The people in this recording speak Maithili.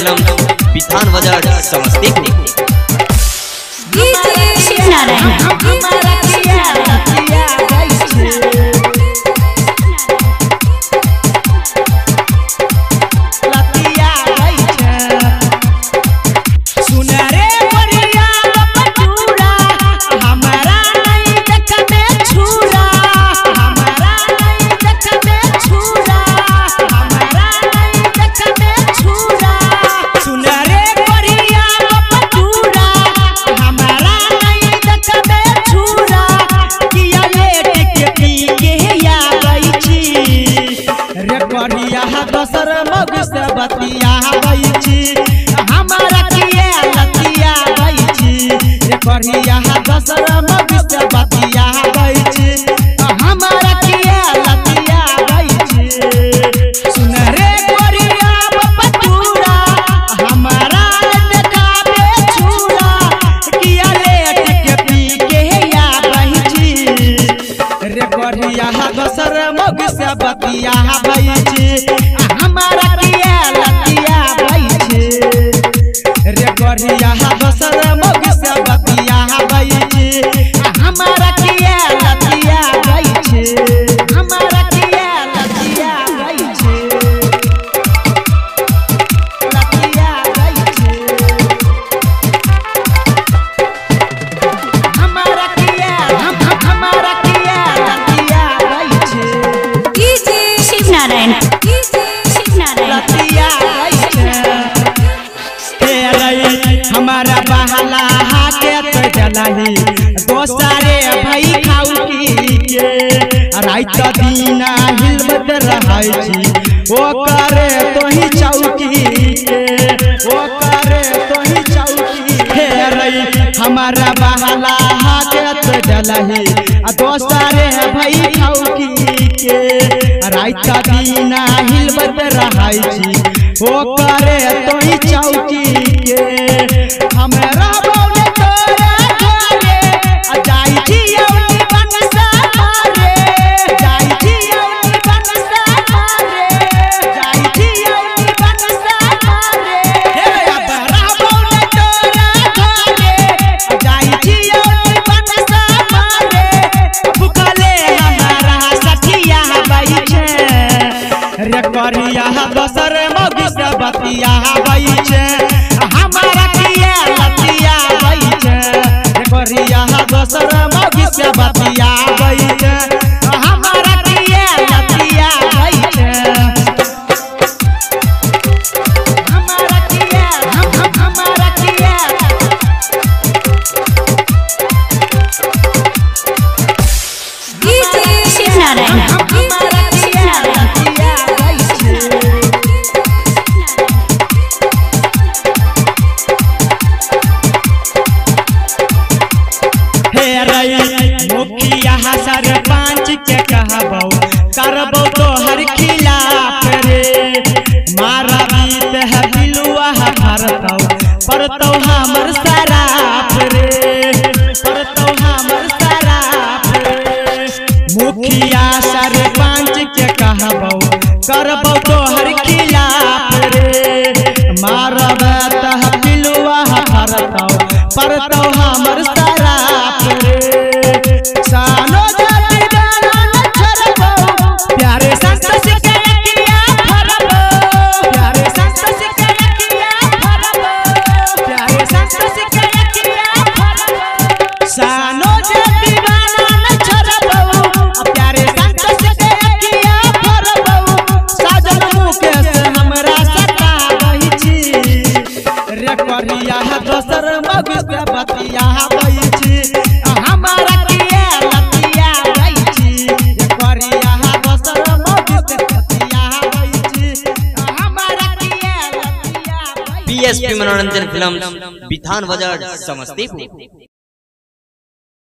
फिल्म बिथान बाजार समस्तीपुर। शिव नारायण हमारा बहला के तो जलही दोसरे भाई खाऊ की के रात दीना हिलबत रहै छी ओ करे तोही चौकी के ओ करे तोही चौकी हे रई। हमारा बहला के तो जलही दोसरे भाई खाऊ की के रात दीना हिलबत रहै छी ओ करे तोही चौकी के। हमरा बौने तोरा घरे जाई छियौ बनसा मारे जाई छियौ बनसा मारे जाई छियौ बनसा मारे। हे हमरा बौने तोरा घरे जाई छियौ बनसा मारे भुखले हमारा सखिया बैठे रे करिया दोसर मौगी से बतिया बैठे हमारा किया लतिया बैठे रे करिया दोसर मौगी से बतिया बैठे हमारा किया लतिया बैठे हमारा किया हमारा किया। शिव नारायण हमारा किया लतिया बैठे। मुखिया सरपंच के कहबौ करबौ तोहर खिलाफ रे मारा बीत है बिलुआ फरतौ परतौ हमर सराफ रे परतौ हमर सराफ रे। मुखिया सरपंच के कहबौ करबौ तोहर खिलाफ रे मारा बीत है बिलुआ फरतौ परतौ हमर सराफ रे। सानो जाति दाना न छोड़बो प्यारे संतोष के अखिया फरबो प्यारे संतोष के अखिया फरबो प्यारे संतोष के अखिया फरबो। सानो जाति दाना न छोड़बो प्यारे संतोष के अखिया फरबो साजन मुकेश हमरा सताबै छी रे करिया दोसर मौगी से बतिया छी हमारा किया लतिया छी रे करिया दोसर मौगी से बतिया छी हमारा किया लतिया। पीएसपी मनोरंजन फिल्म बिथान बाजार समस्तीपुर।